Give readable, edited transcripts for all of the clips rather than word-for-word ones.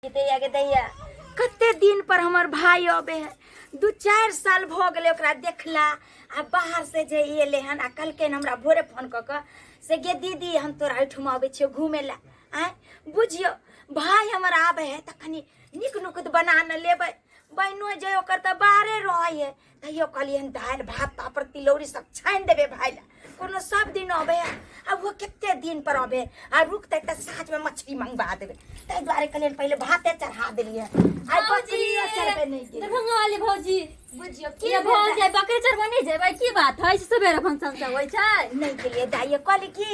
दैया गे दैया, कते दिन पर हमर भाई अबे है। 2-4 साल भऽ गेलै ओकरा देखला। आ बाहर से जे एलै हन आ कहलकै हमरा भोरे फोन कऽ कऽ से गे दीदी, हम तोरा एहिठुमा अबै छियौ घूमे लए। आँय बुझियौ, भाई हमर आबै है तऽ कनि नीक नुकुत बना ने लेबै। बहिनो जे ओकर तऽ बाहरे रहै है, तैयो कहलियै हन दालि भात पापड़ तिलौरी सब छानि देबै भाई लए। कोनो सब दिन अबै है आ वो कते दिन पर अबै आ रुकतै तऽ साँझमे मछली मंगवा देबै। ताहि दुआरे कहलियै पहिले भाते चढ़ा देलियै। आइ बकरियो चढ़बै नहि गेलियै। दरभंगा वाली भौजी। बुझियौ की ये भेल? भौजी, बकरी चरबै नहि जेबै? की बात है, सबेरे फंक्शन सब होइ छै? नहि गेलियै दाइ। कहली की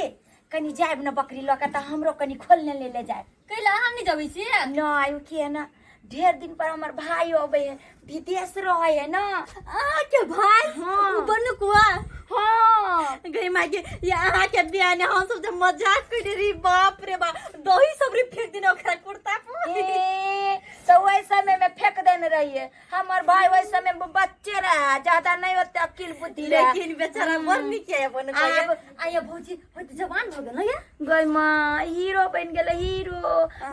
कनि जायब ने बकरी लऽ कऽ तऽ हमरो कनि खोलने ले ले जायब। कैला, अहाँ नहि जबै छियै? नहि, ओ की है ने, ढेर दिन पर हमर भाई अबै है, विदेश रहै है ना। अहाँके भाई? हाँ। ओ बनुकुआ? हाँ। गई माय के, ये अहाँके बियाह ने हम सब जे मजाक करने रही, बाप रे बाप, दही सब रे फेंक देने ओकरा कुर्ता पर। ए, तो वही समय में फेंक देने रहिए। हमर भाई वही समय में बच्चे रहे, ज्यादा नहीं होते अकिल बुद्धि रहे। लेकिन बेचारा बड़ नीक है अपन। आब आया भौजी, होय तऽ जवान भऽ गेल ने या? गई माँ, हीरो बनि गेलै हीरो।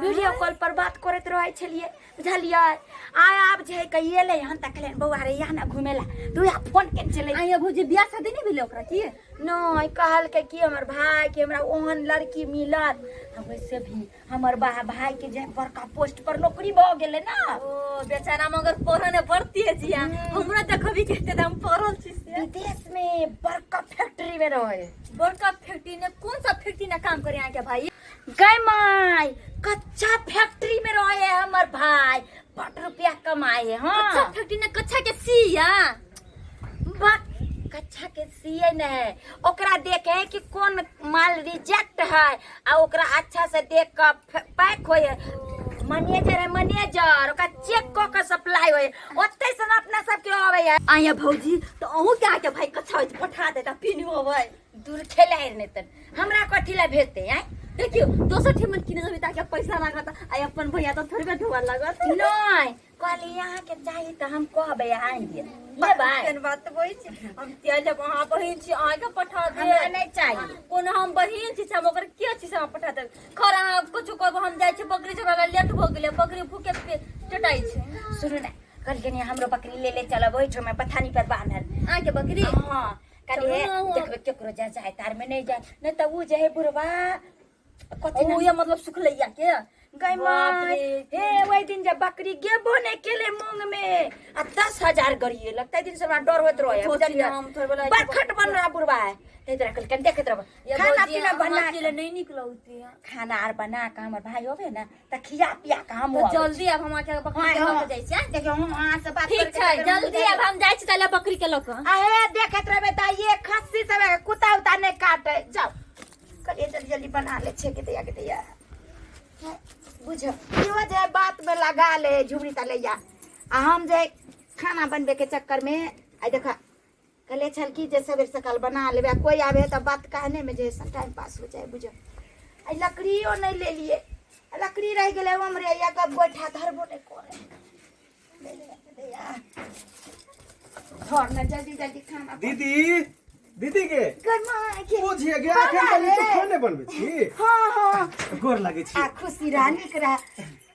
वीडियो कॉल पर बात करैत रहै छलियै, बुझलियै? आय आब जे है कहिए एलै हन तऽ कहलियै, बौआ रे, या ने घुमे ला तू, या फोन केने छलै। आया भौजी, बियाह शादी नहि भेलै ओकरा की? नहि, कहलकै कि हमर भाई के हमरा ओहन लड़की मिलत। आ वैसे भी हमर बा भाई के जे बड़का पोस्ट पर नौकरी भऽ गेलै ना। ओ बेचारा मगर पढ़ने में बड़ तेज या। हमरा देखबी कहते तऽ हम पढ़ल छी से। विदेश में बड़का फैक्ट्री में रहे। बड़का फैक्ट्री ने? कौन सा फैक्ट्री ने काम करे यहाँ के भाई? गई माई, कच्चा फैक्ट्री में रहे है हमर भाई, बड़ रुपया कमाए है। हाँ। कच्चा फैक्ट्री ने कच्चा के सिया? बक, कच्चा के सिए ने है। ओकरा देखे है कि कौन माल रिजेक्ट है आ ओकरा अच्छा से देख के पैक होय है। मैनेजर है मैनेजर, ओकरा चेक क के सप्लाई होय है। ओते से अपना सबके आवे है। आया भौजी, तो अहूँ के आके भाई कच्चा होय पठा देता पिन्हू होबै। दूर खेला नहीं तन हमरा कथी ला भेजते हैं? देखियो, दोसर ठेमन किने जबी ताके पैसा लागत आ अपन भैया तो थोड़बे धोआ लागत। नहीं, कहली यहाँ के चाहिए तो हम कहबे आएंगे लेबै। केहन बात होइ छै? हम किया लेब? अहाँ बहिन छी, अहाँके पठा देब। हमरा नहीं चाहिए। कोनो हम बहिन छी से हम ओकर के छी से हम पठा देब? खर, अहाँ कुछ कहब, हम जाइ छी बकरी चराबै, लेट भऽ गेलै। बकरी भूखे चटाइ छै। सुनू ने, कहलखिन हमरो बकरी ले ले चलब, ओहिठाम पथानी पर बांधल। अहाँके बकरी? हाँ, कहलिए चलू ना। देखबै केकरो जा जाए तार में नहीं जाए, नहीं तो उ जे है बुढ़वा कथी ओ नाम? ये मतलब सुखलैया के? गई बाप माय रे। हे, वही दिन जब बकरी गेबो नहीं केले मूंग में आ 10,000 गरिए लगता दिन से हमरा डर होइत रहे। सोची बुझलियै? हम थोड़े बोला बरखट बन रहा बुढ़वा है, ताहि दुआरे कहलकै देखैत रहब। ये खाना भौजी, पीना अहाँ बना अकेले नहीं निकलौती हैं। खाना आर बना के हमर भाई होबे ने तऽ खिया पिया के हम तो जल्दी अब हम अहाँके बकरी के लऽ के जाइ छियै। देखियौ, हम अहाँ से बात ठीक करके छै, तकर जल्दी अब हम जाइ छी ताले बकरी के लऽ कऽ। अहे, देखैत रहबै तऽ ये खस्सी सब है, कुत्ता उता नहीं काटे। जाओ, करिए जल्दी जल्दी बना ले छे के दैया के दैया। बुझ इहो जे बात में लगा ले झुमरी तलैया आ हम जे खाना बनबे के चक्कर में आई देखा कहले छल कि जे सवेर सकाल बना लेबै आ कोई आवे तऽ बात कहने में जे है टाइम पास हो जाए। बुझ, आई लकड़ियो नहीं ले लिए, लकड़ी रह गेलै हमरे या कब गोइठा धरबो नहीं करे। ले ले दैया, धर ना जल्दी जल्दी खाना। दीदी, दीदी के गरमा के बुझिए गे, अखन तक तू खाने बनबै छी? हाँ हाँ। गोर लागै छी। आ खुशी रह, नीक रह।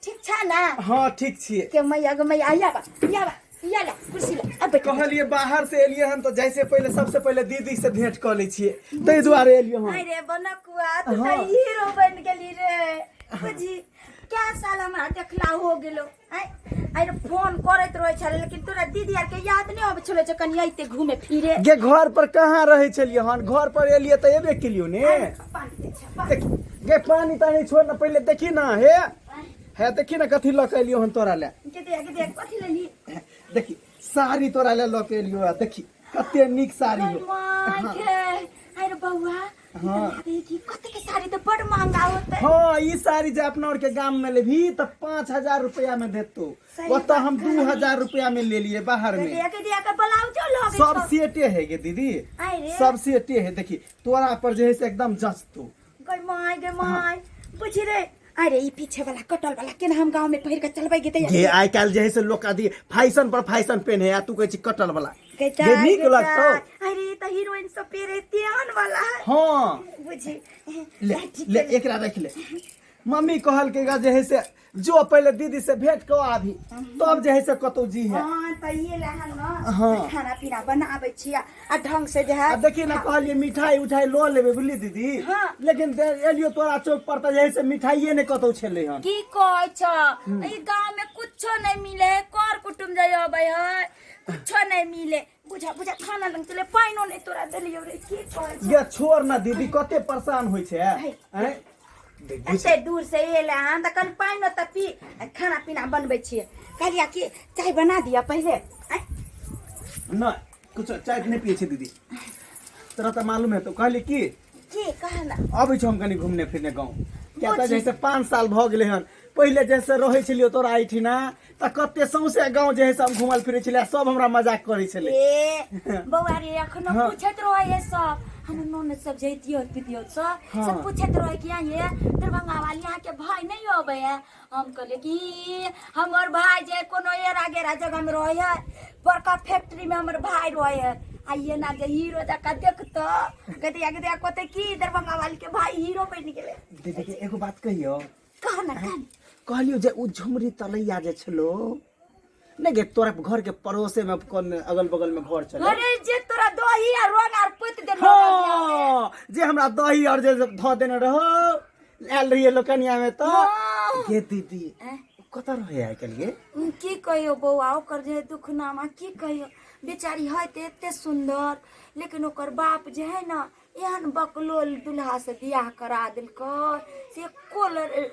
ठीक छा ना? हाँ, ठीक छियै। के मैया गो मैया, या बा या बा या ला कुर्सी ला, अब बैठ। कहलिए बाहर से एलिए हन तऽ जैसे पहिले सबसे पहिले दीदी से भेंट कऽ लै छियै, ताहि दुआरे एलियै हन। अरे बनकुआ, तू हाँ। तऽ हीरो बन गेली रे। बुझी क्या साल हमरा देखला हो गेलो। आय अरे, फोन करैत रहै छलै, लेकिन तोरा दीदी आर के याद नहि अबै छलै जे कनि अइते घूमे फिरे। गे, घर पर कहाँ रहै छलियै हन? घर पर एलियै तऽ एबे केलियो ने। पानी दे छै, पानी। देख गे, पानी तानी छोड़ ना, पहिले देखी ना, हे हे, देखी ना कथी लऽ के एलियो हन तोरा ले। के दे के दे, कथी लेली? देखी, साड़ी तोरा ले लऽ के एलियो हन, देखी कते नीक साड़ी हो। माय के, अरे बौआ। हाँ। देखी कते के साड़ी तो बड़ महंगा होते। हाँ, ई साड़ी जे अपना और के गाम में लेबही तऽ 5000 रुपया में देतो। सही ओतऽ बात हम 2000 रुपया में ले लिए बाहर में। के दे के दे के ब्लाउजो लगे। सब सेटे है गे दीदी। आय रे। सब सेटे है, देखी तोरा पर जे है से एकदम जचतो। गई माय गे माय, बुझी रे, अरे ई पीछे वाला कटल वाला केना हम गांव में पहिर के चलबै गे? गे, आइ काल्हि जे है से लोक अथी फैशन पर फैशन पेन्हे आ तू कहै छी कटल वाला। गे, नीक लगतौ। अरे, ई त हीरोइन सब पहिरे तेहन वाला है। हाँ। बुझी। ले ले, एकरा रख ले। मम्मी कहलकै जे है से जो पहिले दीदी से भेंट कऽ आबी तब जे है से कतौ जी है। हाँ तऽ ये लहन न। हाँ। खाना पीना बनाबै छियै आ ढंग से जे है आ देखिए ना, कहलिए मिठाई उठाई लऽ लेबै बुझली दीदी। हाँ। लेकिन एलियो तोरा चौक पर तऽ जे है से मिठाइए नहि कतौ छलै हन। की कहै छ, ई गांव में कुछो नहीं मिले है, कर कुटुम जाय अबै है, कुछो नहीं मिले। बुझा बुझा खाना लंग चले, पाइनो नहीं तोरा देलियो रे, की कहै छ? ये छोड़ ना दीदी, कते परेशान होइ छै। है। आँय? देख, बुझ- एते दूर से एले हन तऽ कनि पाइनो तऽ पी। आ खाना पीना बनबै छियै, कहलियै कि चाय बना दिअ पहिले। आँय? नहि, कुछो चाय नहि पियै छै दीदी, तोरा तऽ मालूम है। तो कहली की की कह ना। अबै छौ हम कनि घूमने फिरने गाँव, किया तऽ बुझी। जैसे 5 साल भऽ गेलै हन। पहिले जैसे रहै छलियै तोरा एहिठिना तऽ कते सौंसे गाँव जे है से हम घुमल फिरै छलियै, सब हमरा मजाक करै छलै। ए बौआ रे, एखनो हाँ। पूछैत रहै है सब, हमर ननद सब जैतियो पितियो सब। हाँ। सब पूछैत रहै कि ये दरभंगा वाली अहाँ के भाई नहीं अबै है। हम कहलियै कि हमर भाई जे कोनो एरा गेरा जगह में रहै है, बड़का फैक्ट्री में हमर भाई रहै है। आ ये ना जे हीरो जकाँ देखतो गदिया गदिया कहते कि दरभंगा वाली के भाई हीरो बनि गेलै। दीदी के एगो बात कहियो? कह ना, कह ना। कहलियो जे उ झुमरी तलैया जे छलो नहि गे, तोरा घर के पड़ोसे में कोन अगल बगल में घर छलो? अरे जे तोरा दही आ रंग आर पोति देने। हाँ, जे हमरा दही और जे धऽ देने रहो, आयल रहियै लोकनिया में तऽ। हाँ। गे दीदी, ऐं? कतऽ रहै आइ काल्हि गे? की कहियो बौआ, ओकर जे दुखनामा की कहियो। बेचारी है तऽ एते सुन्दर, लेकिन ओकर बाप जे है न, एहन बकलोल दुल्हा से बियाह करा देलकै से एको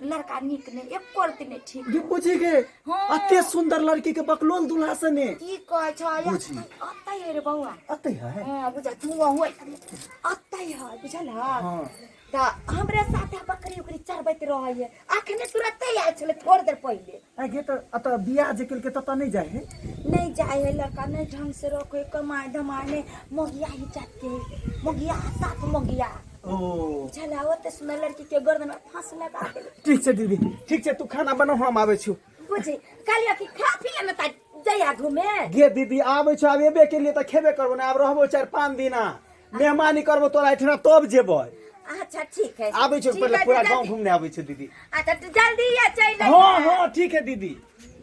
लड़का नीक नहि, एको रत्ती नहि ठीक। गे बुझी गे। हाँ। अते सुन्दर लड़की के बकलोल दुल्हा से ने। की कहै छ? बुझी। अतै है रे बौआ। अते है? हाँ, बुझा तू हुए अतै है, बुझल है? हाँ। तऽ हमरे साथे बकरी उकरी चरबैत रहै, अखने तुरते आयल छलै थोड़ देर पहिले। आ गे, तऽ अतऽ बियाह जे केलकै ततऽ नहि जाइ है? नहीं जाए है, लड़का नहीं ढंग से रखे, कमाए धमाए नहीं, मोगिया ही जात के है, मोगिया साफ मोगिया। ओ बुझल है? ओते सुंदर लड़की के गर्दन में फांस लगा देले। ठीक छै दीदी, ठीक छै, तू खाना बनाउ, हम आबै छी। बुझी कहलियै कि खा पी ले ने तऽ जइया घूमे। गे दीदी, आबै छी, आब एबे के लिए तऽ खेबे करबो ने। आब रहबो 4-5 दिना, मेहमानी करबो तोरा एहिठिना तब जेबै। अच्छा ठीक है। आबै छी। ठीक पहिले है, पूरा जल्दी- गाँव घूमने आबै छी दीदी। अच्छा तू जल्दी आ चलि। हाँ हाँ, ठीक है दीदी।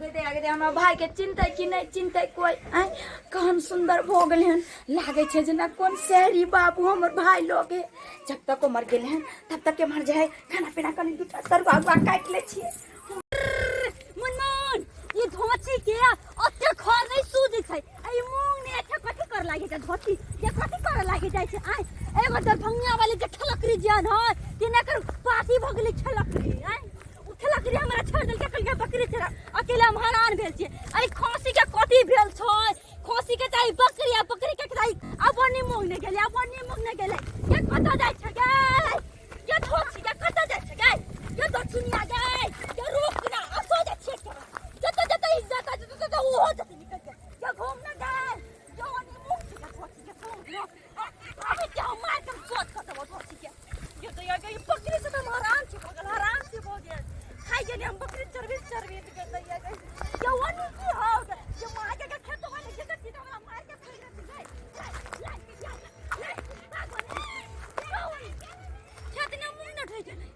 गदे गदे हमरा भाई के चिंता कि नहीं चिंता कोई। आँय, कहन सुंदर भऽ गेलै हन, लागै छै जेना कोन शहरी बाबू हमर भाई लोग है। जब तक उमर गेलै हन तब तक एम्हर जे है खाना पीना कनि दूटा तरुआ उरुआ काटि लै छियै। मुनमुन, ई धोची के ओते खर नहीं सूझै छै, आ ई मूंग ने अच्छा कथी कर लागे छै, धोती जे कथी कर लागे जाइ छै। आय एगो दरभंगा वाले जे खेलकरी जेहन है तिने कर पाती भऽ गेलै खेलकरी। आय उ खेलकरी हमरा छोड़ देलकै, कहलकै बकरी चरा, अकेला हम हरान भेल छियै। एहि खांसी के कथी भेल छै? खांसी के चाही बकरी आ बकरी के चाही। आब ओनी मूंग नहि गेलै, आब ओनी मूंग नहि गेलै। के कतऽ जाइ छै गे? के धोती के कतऽ जाइ छै गे? के दक्षिणिया गे, के रुक ना, आब सो जाइ छियै। जतऽ जतऽ इज्जत है जतऽ जतऽ ओहो जतऽ निकल के के घूम ना गे, के ओनी मूंग छै के धोती के घूम ना। अभी के हम मार के सोच कऽ देबो धोती के। ये तो ये ये बकरी से तऽ हम हरान छी भऽ गेल, हरान छी भऽ गेल। खाइ गेली हम बकरी चरबी चरबी के तऽ ये के ओनी की हो के मार के खेत वाले के तऽ हमरा मार के फेंक देती गे। ले ले ले खेत ने मुंह न ढहि गेलै।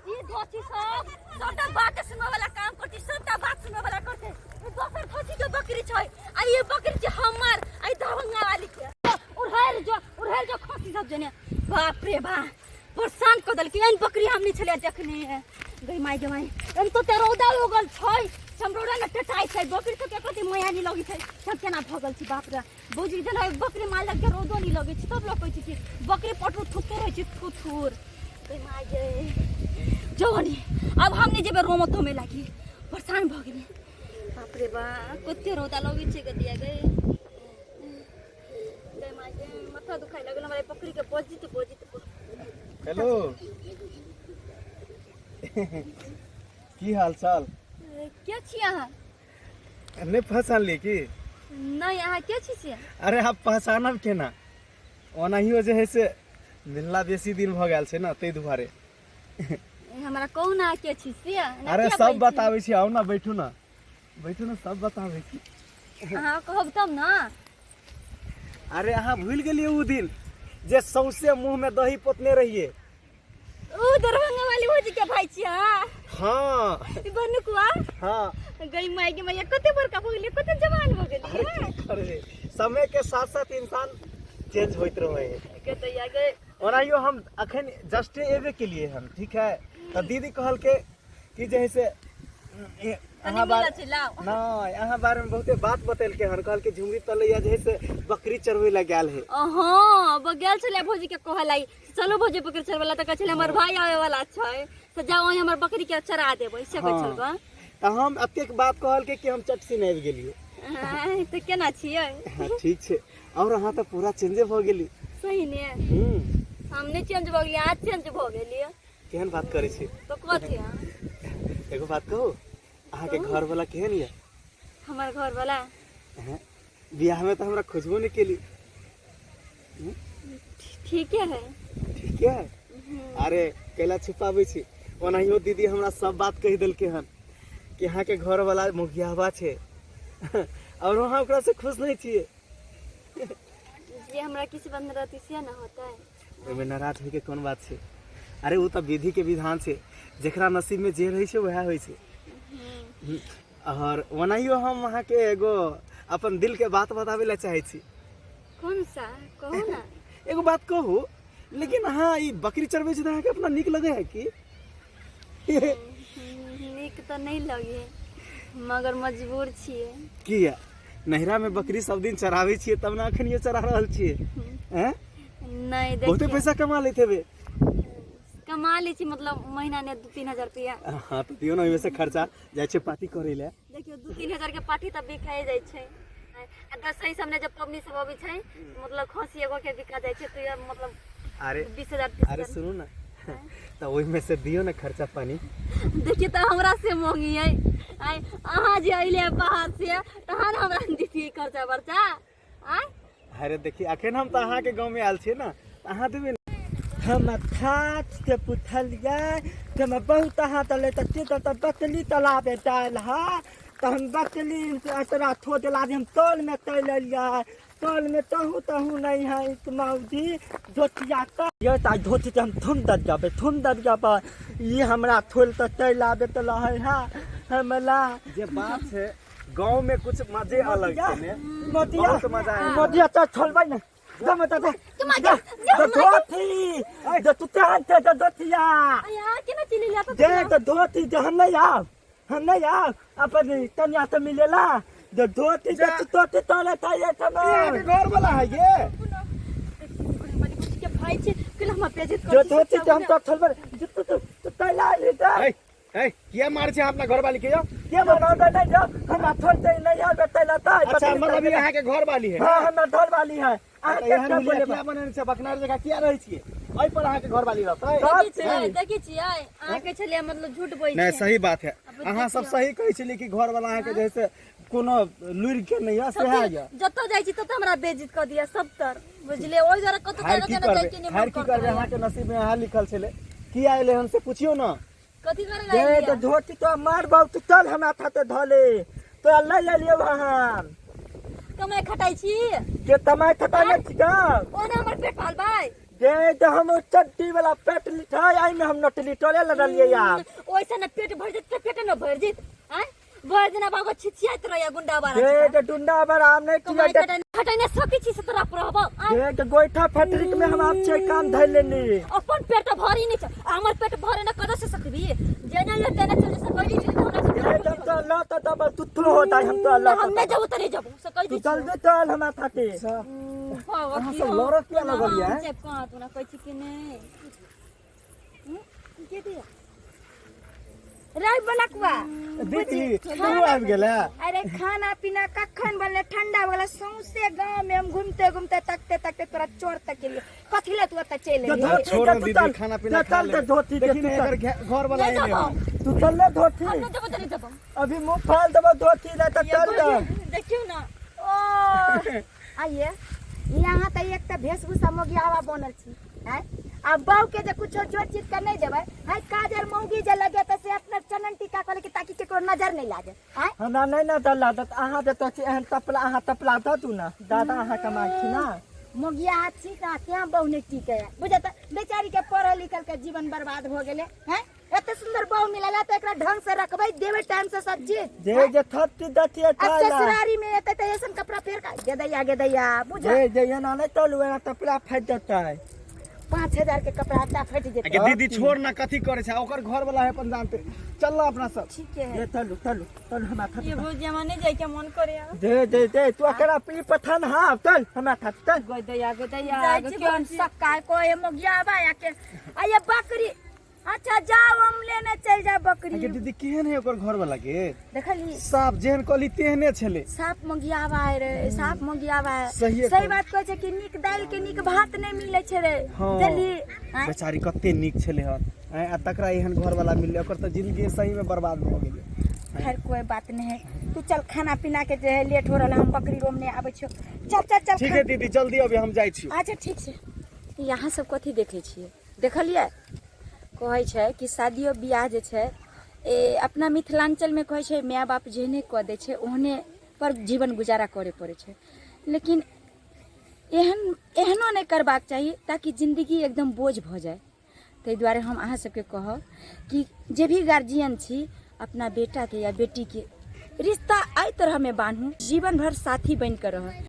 ई धोती सब सबटा बात सुनऽ वाला काम करती, सबटा बात सुनऽ वाला करते। ई दोसर धोती के बकरी छै आ ई बकरी छै हमर, आ ई दरभंगा वाली के। उड़ैल जो, उड़ैल जो खसी सब जने। बाप रे बा, परेशान कऽ देलकै। एहन बकरी हम नहि छलियै देखने। गई माई, गे माई, एहन तो ते रौदा उगल छै, चमरौड़ा ने टटाइ छै, बकरी सबके कते माया नहि लगै छै, सब केना भऽ गेल छै। बाप रे बुझि जेना बकरी मारलक के रौदो नहि लगै छै, तब लोक कहै छै कि बकरी पटरू थुथुर होइ छै, थुथुर। गई माई गे, जवानी अब हम नहि जेबै रोमो तोमे लागी, परेशान भऽ गेलियै। बाप रे बा, कते रौदा लगै छै गदिया। गई गई माई गे, माथा दुखाइ लगल हमरा बकरी के बजित बजित। हेलो, की हाल चाल? के छी अहाँ? नहि पहचानलियै की? नहि, अहाँ के छी से? अरे आप पहचानब केना, ओनाहियो जे है से मिलला बेसी दिन भऽ गेल छै ने, ताहि दुआरे। हमरा कहू ने अहाँ के छी से। एना अरे किया सब बजै छी? बताबै छी, आउ ने, बैठू ने, बैठू ने, सब बताबै छी। अहाँ कहब तब ने। अरे अहाँ भूलि गेलियै ओ दिन जे सौंसे मुँह में दही पोतने रहियै? ओ दरभंगा वाली भौजी के भाई छियै अहाँ? हाँ। ई बनुकवा? हाँ। गई माई के मैया, कते बड़का भऽ गेलियै, कते जवान भऽ गेलियै। अरे की करबै, समय के साथ साथ इंसान चेंज होइत रहे है। कतैया गए। ओनाहियो हम अखन जस्टे एबे के लिए हम, ठीक है? तऽ दीदी कहलके कि जे है से अहाँ बार मिलऽ छै, लाउ। नहीं, अहाँ बारे में बहुते बात बतेलके हन, कहलके झुमरी तलैया जे है से बकरी चरबै ला गेल है। हाँ, गेल छलै भौजी के कहलाई, चलो भौजी बकरी चरबै ला, तऽ कहै छलै हमर भाई आवे वाला छै, तऽ जाओ वहीं हमर बकरी के चरा देबै, से कहै छल गऽ। तऽ हम एतेक बात कहलके कि हम चट सिन आबि गेलियै। आँय, तऽ केना छियै? हाँ, ठीक छै। और अहाँ तऽ पूरा चेंजे भऽ गेली। सही ने? हम नहि चेंज भऽ गेलियै, अहाँ चेंज भऽ गेलियै। केहन बात करै छी? तऽ कथी अहाँ? एगो बात कहू, अहाँके घर वाला केहन यऽ? हमर घर वाला? हैं? बियाह में तऽ हमरा खोजबो नहि केली। ठीके है। ठीके है? अरे कैला छुपाबै छी, ओनाहियो दीदी हमरा सब बात कहि देलकै हन कि अहाँके घर वाला मुखियाबा छै और अहाँ ओकरा से खुश नहीं छियै। जे हमरा किसी बंद रहती से न होतै। ओहिमे नाराज होइके कोन बात छै? अरे ओ तऽ विधि के विधान छै, जेकरा नसीब में जे रहै छै वएह होइ छै। और ओनाहियो हम अहाँके एगो अपन दिल के बात बताबै लए चाहै छी। कौन सा, कहू ना। एगो बात कहू, लेकिन अहाँ ई बकरी चरबै छी तऽ अहाँके अपना नीक लगै है की? नीक तऽ नहीं लगे, मगर मजबूर छियै। किया? नैहरा में बकरी सब दिन चराबै छियै तब ने अखनियो चरा रहल छियै। हैं? नहीं, बहुते देखियौ। पैसा कमा लैत हेबै। कमा लै छी, मतलब महीना ने 2-3 हजार रुपया। हाँ, तऽ दियौ ने ओहिमे से खर्चा, जाइ छियै पार्टी करै लए। देखियौ, 2-3 हजार के पार्टी तऽ बिकाइ जाइ छै। आ दसैँ सबमे जब पबनी सब अबै छै, मतलब खसी एगो के बिका जाइ छै, तऽ मतलब अरे 20 हजार, 30 अरे हजार। सुनू ने, तऽ ओहिमे से दियौ ने खर्चा पानी। देखियौ तऽ हमरा से मांगियै? आइ अहाँ जे अइले बाहर से तहन हमरा दितियै खर्चा बर्चा? आँय। अरे देखी, अखन हम तऽ अहाँके गाँवमे आयल छियै ने, तऽ अहाँ देबै ने। हम खाच के पुछलियै कि हम बहुत अहाँ दले तऽ के तऽ बकली तलाबे डालि है, तऽ हम बकली अतरा थो देला जे हम तल में चलि एलियै। तल में तहु तहु नहीं है इस मौजी धोतिया का ये तऽ धोती के हम थुम दर जाबे, थुम दर जाबे, ई हमरा थोल तऽ चलि आबे तऽ रहै है हमला। जे बात छै, गाँव में कुछ मजे अलग छै ने। मोतिया, बहुत मजा आयल। मोतिया तऽ छोड़बै ने, दम तऽ दे। दे धोती दे, तू तेहन छै दे धोतिया। आया केना चलि एलियै? दे तऽ धोती दे, हम नहीं आब, हम नहीं आब अपन कन्या से मिलेला। दे धोती दे, तू धोती तोले था ये ई अहाँके घर वाला है ये? के भाई छै केला हमरा बेइज्जत जो करै छै? धोती दे, हम तो छोड़बै जो तू तू तू तैला ले दे। ए ए, किया मार छै अपना घर वाली के यो? के बनाबे नहीं जो हमरा छोड़ते नहीं आबे तैला ता। अच्छा, मतलब ई अहाँके घर वाली है? हाँ, हमरा घर वाली है। अहाँ तऽ के एहन क्या हुलिया बोलेबै? किया बनेने छै? बकनार जकाँ किया रहै छियै? एहि पर अहाँके घर वाली रहतै? देखै छियै, देखै छियै, अहाँके छलियै मतलब झूठ बोलै नहीं, छै। सही बात है। अब अहाँ सब देखियौ। सही कहै छलियै कि घर वाला अहाँके जे है से कोनो लुरि के नहीं है, सएह यऽ। जतऽ जाइ छी ततऽ हमरा बेइज्जत कऽ दिअ सब तर, बुझलियै? ओहि दुआरे कतौ खैर, की जाय के करबै, नहि खैर मन की करत करबै, रहैया। अहाँके नसीब में अहाँ लिखल छलै। किया एलै हन से पुछियौ ने। कथी करे दे लागियै? तो धोती तो मार बाबू, तू चल हमरा थाते धले तो ले लेलियो हम। कमाइ खटाइ छी? जे तमाय खटाइ नहि छी गा। ओना हमर पेट पालबै? जे तो हम चड्डी वाला पेट लिठाई आई में हम नटली टोले लड़लिए यार। ओइसे ने पेट भरि जेत, पेट न भरि जेत। आँय, भरि दिना बाबा छिछियाइत रहैया गुंडा बारा। जे तो डुंडा बड़ा हम नहीं कमाइ किया। खटाइ खटाइ नहि सकै छी से तोरा पर रहबौ? आँय? जे तो गोइठा फैक्ट्री में हम आप छे काम धर लेनी। अपन पेट तऽ भरी नहि छै आ हमर पेट भरे न कतऽ से सकबी? जेना ये तेना चल से कहली छी तऽ हमरा से जे तो तो अल्लाह तो तब तू होता हम तो अल्लाह। हम नहि जबो तऽ नहि जबो से कहि तू दै। जल्दी चल हमरा थाते। अहाँ सब लड़ऽ किया लगलियै? कहाँ तोरा कहै छी कि नहि के दिया राय बनकुआ। दीदी, तू आबि गेलै? अरे खाना पीना कखन बनले? ठंडा वाला सौंसे गांव में हम घूमते घूमते तकते तकते तोरा चोर तक के लिए कथी ले तू ओतऽ चलि जो एलही? धोती छोड़ दे, ने तू दीदी, चल। खाना पीना दे, खा चल ले। दे धोती दे, देखी तू ने चल। एकर घर वाला नहि एलै जबो। हन। तू चल ले धोती। हम नहि जबो तऽ नहि जबो। अभी मुंह फाल देबो धोती दे तो चल दे। देखियौ ने। ओ आइए यहाँ तऽ एक तऽ वेशभूषा मोगियावा बनल छी हैं, आ बहू के जे कुछो जोर चीज के नहीं देबै है, काजर मौगी जे लगे तऽ से अपना चनन टीका कहले कि ताकि केकरो नजर नहीं लागे हैं। हमरा नहीं ना डर लागत अहाँ जतऽ छी एहन तपला, अहाँ तपला दऽ दू ने दादा, अहाँ कमाइ छी ना। मोगिया हाथ छी त त्या बहु नहीं टिके है बुझत बेचारी के पढ़ल लिखल के जीवन बर्बाद हो गेले हैं। एते सुंदर बहु मिलला त एकरा ढंग से रखबै देबै टाइम से सब चीज। जे जे थप्ती दतिए अब तला। ससुरारी में एते त ऐसन कपड़ा फेर का गेदैया गेदैया बुझ। जे जे एना नहि तलू, एना तऽ पूरा फाटि जेतै। 5000 के कपड़ा हटा फटि जेतै। अगे दीदी छोड़ ना, कथी करे छै, ओकर घर वाला है अपन जानते। चल ना अपना सब। ठीक है। जे तलू तलू तलू हमरा थप्ती। ये भौजी हमरा नहीं जाय के मन करे। दे दे दे तू एकरा पी पथन। हाँ चल हमरा थप्ती चल। गेदैया गेदैया जाइ छी केहन भौजी। सक्का को ये मोगिया बा या के आ ये बकरी। अच्छा जाओ हम लेने चल जा बकरी। अगे दीदी केहन है ओकर घर वाला के? देखली साफ जेहन कहली तेहने छले। साफ मंगियावा है रे, साफ मंगियावा है। सहिए सही कहली। बात कहै छै कि नीक दालि के नीक भात नहि मिलै छै रे। हाँ। बुझली? आँय? बेचारी कते नीक छले हन। आँय, आ तकरा एहन घर वाला मिलले, ओकर तऽ जिंदगी सही में बर्बाद भऽ गेलै। खैर कोई बात नहीं है, तू चल खाना पीना के जे है लेट हो रहा है, हम बकरी रोम नहीं आबै छियो। चल चल चल। ठीक है दीदी, जल्दी अभी हम जाइ छी। अच्छा ठीक छै। यहाँ सब कथी देखै छियै? देखलियै कहै छै कि शादियो बियाह जे छै ए अपना मिथिलाञ्चलमे कहै छै माय बाप जेहने कऽ दै छै ओहने पर जीवन गुजारा करे पड़ै छै, लेकिन एहन एहनो नहि करबाक चाही ताकि जिन्दगी एकदम बोझ भऽ जाय। ताहि दुआरे हम अहाँ सबके कहब कि जे भी गार्जियन छी अपना बेटाके या बेटीके रिश्ता एहि तरहमे बान्हू, जीवन भर साथी बनि कऽ रहत।